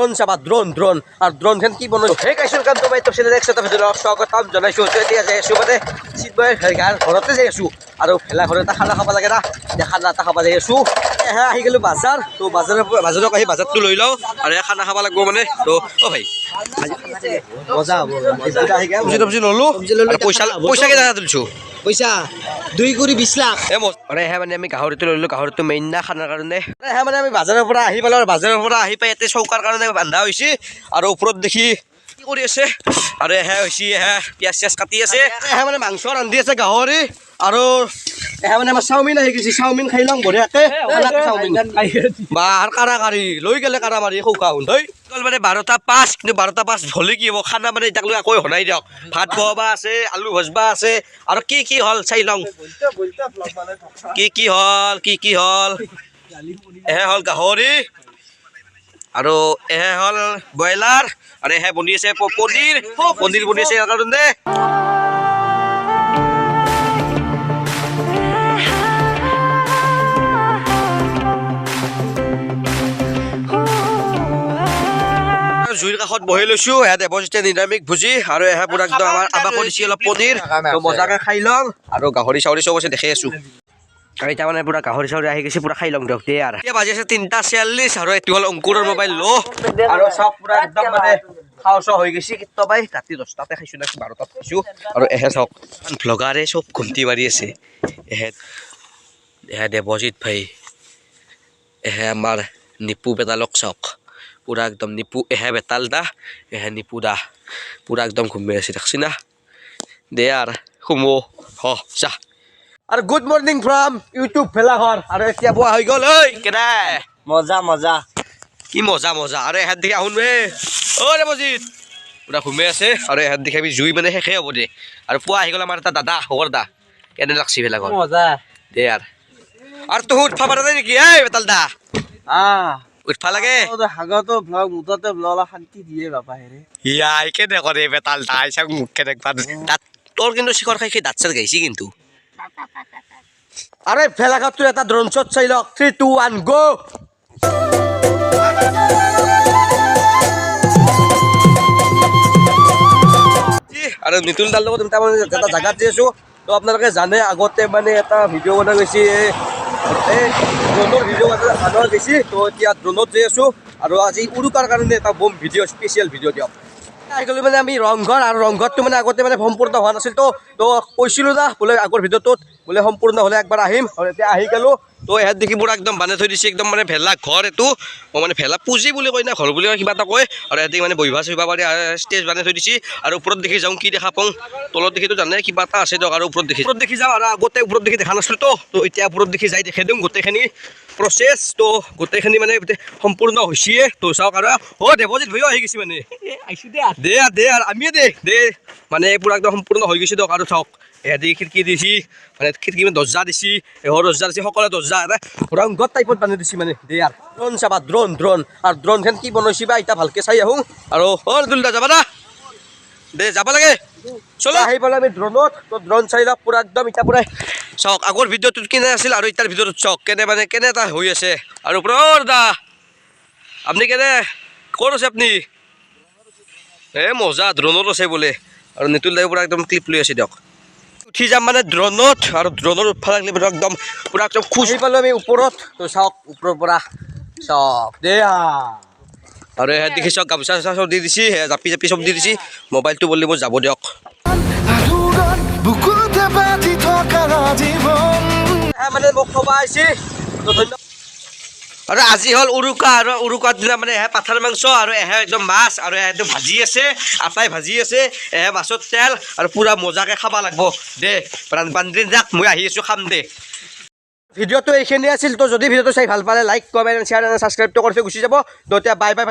Drone চাবা, drone drone. আৰু ড্ৰোনখন কি বনাইছো। সেই গাইছ, welcome to my YouTube channel. এক ভিডিঅ' স্বাগতম জনাইছোঁ। তো এতিয়া যাই আছোঁ মানে চিন্ময় ঘৰতে যাই আছোঁ আৰু ভেলা ঘৰত এটা খানা খাব লাগে না। এতিয়া খানা এটা খাব যাই আছোঁ। হে, আহি গ'লোঁ বাজাৰ। তো বাজাৰৰ বাজাৰত আহি বাজাৰটো লৈ লওঁ আৰু এই খানা খাব লাগিব মানে। তো অ' ভাই। মজা হ'ব। চব্জি তব্জি ল'লোঁ। আৰু পইচা পইচা কেইটা তুলিছোঁ? পইচা 2 কোটি 20 লাখ। এ মানে হে মানে আমি গাহৰিটো ল'লোঁ। গাহৰিটো মেইন না খানাৰ কাৰণে। হে মানে আমি বাজাৰৰ পৰা আহি পালোঁ আৰু বাজাৰৰ পৰা আহি পাই ইয়াতে চৌকাৰ কাৰণে বান্ধা হৈছে। আৰু ওপৰত দেখি কি কৰি আছে। আৰু এহে হৈছে, এহে পিঁয়াজ চিয়াজ কাটি আছে। এহে মানে মাংস ৰান্ধি আছে গাহৰি। আৰু এহে মানে আমাৰ চাওমিন আহি গৈছে। চাওমিন খাই লওঁ বঢ়িয়াকে। চাওমিন বা আৰু কাৰা কাৰি লৈ গ'লে কাৰা মাৰি সৌকা শুন ধৈ গ'ল। মানে 12টা 5, কিন্তু 12টা 5 হ'লে কি হ'ব, খানা মানে এতিয়ালৈ আকৌ হোৱা নাই দিয়ক। ভাত বহাবা আছে, আলু ভজবা আছে আৰু কি কি হ'ল চাই লওঁ। কি কি হ'ল, কি কি হ'ল? এহে হ'ল গাহৰি আৰু এহে হ'ল ব্ৰইলাৰ আৰু এহে বনি আছে পনীৰ। পনীৰ বনি আছে ইয়াৰ কাৰণে। জুইৰ কাষত বহি লৈছো। এয়া দেৱজিতে নিৰামিষ ভুজি আৰু এহে পুৰা একদম আমাৰ আমাকো দিছে অলপ পনীৰ। তো মজাকে খাই লওঁ। আৰু গাহৰি চাহৰি চব আছে, দেখি আছো। আৰু এতিয়া মানে পুৰা গাহৰি চাহৰি আহি গৈছে, পুৰা খাই লওঁ দিয়ক দে। আৰু এতিয়া বাজি আছে 3টা 46 আৰু এইটো হ'ল অংকুৰৰ মোবাইল ল। আৰু চাওক, পুৰা একদম মানে খাওঁ চাওঁ হৈ গৈছে। কেতিয়াবাই ৰাতি 10টাতে খাইছো না 12টাত খাইছো। আৰু এহে চাওক, ভ্লগাৰে চব ঘুমটি মাৰি আছে। এহে এহে দেৱজিত ভাই, এহে আমাৰ নিপু বেতালক চাওক, পুৰা একদম নিপু। এহে বেতাল দা, এহে নিপু দা, পুৰা একদম ঘুমি আছে, দেখছি না? দে আৰু সুমো হ যা। আৰু গুড মৰ্ণিং ফ্ৰম ইউটিউব ভেলাঘৰ। আৰু এতিয়া পুৱা হৈ গ'ল। ঐ কেনে? মজা মজা। কি মজা মজা। আৰু এহাত দেখি আহোন বে। অ দেৱজিত পুৰা ঘুমি আছে। আৰু এহাত দেখি আমি জুই মানে শেষে হ'ব দে। আৰু পুৱা আহি গ'ল আমাৰ এটা দাদা শকৰ দা। কেনে লাগছি ভেলাঘৰ? মজা। দে আৰু আৰু তহু উঠবা পৰা নাই নেকি? এই বেতাল দা। আহ। উঠবা লাগে। সাগৰটো ভ্লগ মুঠতে ভ্লগ অলপ শান্তি দিয়ে বাপা হেৰে। ইয়াই কেনে কৰে বেতাল দা চাওক মুখ কেনেকুৱা দাঁত। তোৰ কিন্তু শিখৰ খাই খাই দাঁত চাত গাইছি কিন্তু। আৰে ভেলাঘৰটো এটা ড্ৰোন শ্বট চাই লওক। 3, 2, 1, গ'। আৰু নিতুল দাৰ লগত তাৰমানে এটা জেগাত যে আছোঁ, তো আপোনালোকে জানে, আগতে মানে এটা ভিডিঅ' বনাই গৈছে, এই ড্ৰোনৰ ভিডিঅ' বনোৱা গৈছে। তো এতিয়া ড্ৰোনত যাই আছোঁ আৰু আজি উৰুকাৰ কাৰণে এটা বম ভিডিঅ', স্পেচিয়েল ভিডিঅ' দিয়ক। আহি গ'লো মানে আমি ৰংঘৰ। আৰু ৰংঘৰটো মানে আগতে মানে সম্পূৰ্ণ হোৱা নাছিল। তো তো কৈছিলোঁ না বোলে আগৰ ভিডিঅ'টোত বোলে সম্পূৰ্ণ হ'লে একবাৰ আহিম। আৰু এতিয়া আহি গ'লোঁ। তো ইয়াত দেখি পুৰা একদম বানাই থৈ দিছে, একদম মানে ভেলা ঘৰ এইটো। অ, মানে ভেলা পুঁজি বুলি কয় না ঘৰ বুলি কয়, কিবা এটা কয়। আৰু ইয়াতে মানে বহিবা চহিবা পাৰি, ষ্টেজ বনাই থৈ দিছে। আৰু ওপৰত দেখি যাওঁ, কি দেখা পাওঁ। তলত দেখিতো জানে কিবা এটা আছে দিয়ক। আৰু ওপৰত দেখি যাওঁ। আৰু আগতে ওপৰত দেখি দেখা নাছিলোঁ। তো তো এতিয়া ওপৰত দেখি যাই দেখাই দিওঁ গোটেইখিনি প্ৰচেছ। তো গোটেইখিনি মানে গোটেই সম্পূৰ্ণ হৈছে। তো চাওক। আৰু অ' দেৱজিত ভাইও আহি গৈছে মানে। আহিছো দে। দে আৰু দে আৰু আমিয়ে দে দে। মানে পুৰা একদম সম্পূৰ্ণ হৈ গৈছে দিয়ক। আৰু চাওক, এহেঁতি খিৰিকী দিছি, মানে খিৰিকী মানে দৰ্জা দিছি, এহৰ দৰ্জা দিছি, সকলোৱে দৰ্জা এটা ৰংঘৰ টাইপত বান্ধি দিছি মানে। দে আৰু ড্ৰোন চাবা, ড্ৰোন ড্ৰোন। আৰু ড্ৰোনখন কি বনাইছি বা এতিয়া ভালকে চাই আহোঁ। আৰু অ' তুলদা যাবা না? দে, যাব লাগে, চলো। আহি পেলাই আমি ড্ৰোনত, তো ড্ৰোন চাই লওক পুৰা একদম। এতিয়া পুৰা চাওক, আগৰ ভিডিঅ'টোত কেনে আছিল আৰু এতিয়াৰ ভিডিঅ'টোত চাওক কেনে মানে কেনে এটা হৈ আছে। আৰু ওপৰৰ দা, আপুনি কেনে, ক'ত আছে আপুনি? এ মজা, ড্ৰোনত আছে বোলে। আৰু নিতুল দাই পুৰা একদম ক্লিপ লৈ আছে দিয়ক। উঠি যাম মানে ড্ৰোনত। আৰু ড্ৰোনত উঠবা লাগিলে পুৰা একদম খোজ আহি পালোঁ আমি ওপৰত। তো চাওক, ওপৰৰ পৰা চাওক দে। আৰু সেয়া দেখি চাওক, গামোচা চামোচা চব দি দিছে, সেয়া জাপি জাপি চব দি দিছে। মোবাইলটো বলি মই যাব দিয়ক। আলোড়ন বুকুতে বাজি থকা জীৱন। সেয়া মানে মোক থবা আহিছে, তো ধন্যবাদ। আৰু আজি হ'ল উৰুকা। আৰু উৰুকাৰ দিনা মানে এহে পাঠাৰ মাংস আৰু এহে একদম মাছ আৰু এহেটো ভাজি আছে, আটাই ভাজি আছে, এহে মাছত তেল আৰু পুৰা মজাকে খাব লাগব দে। বান্ধি যাক, মই আহি আছোঁ, খাম দে। ভিডিঅ'টো এইখিনিয়ে আছিল। তো যদি ভিডিঅ'টো চাই ভাল পালে লাইক, কমেণ্ট, শ্বেয়াৰ, ছাবস্ক্ৰাইবটো কৰি থৈ গুচি যাব। তো এতিয়া বাই বাই।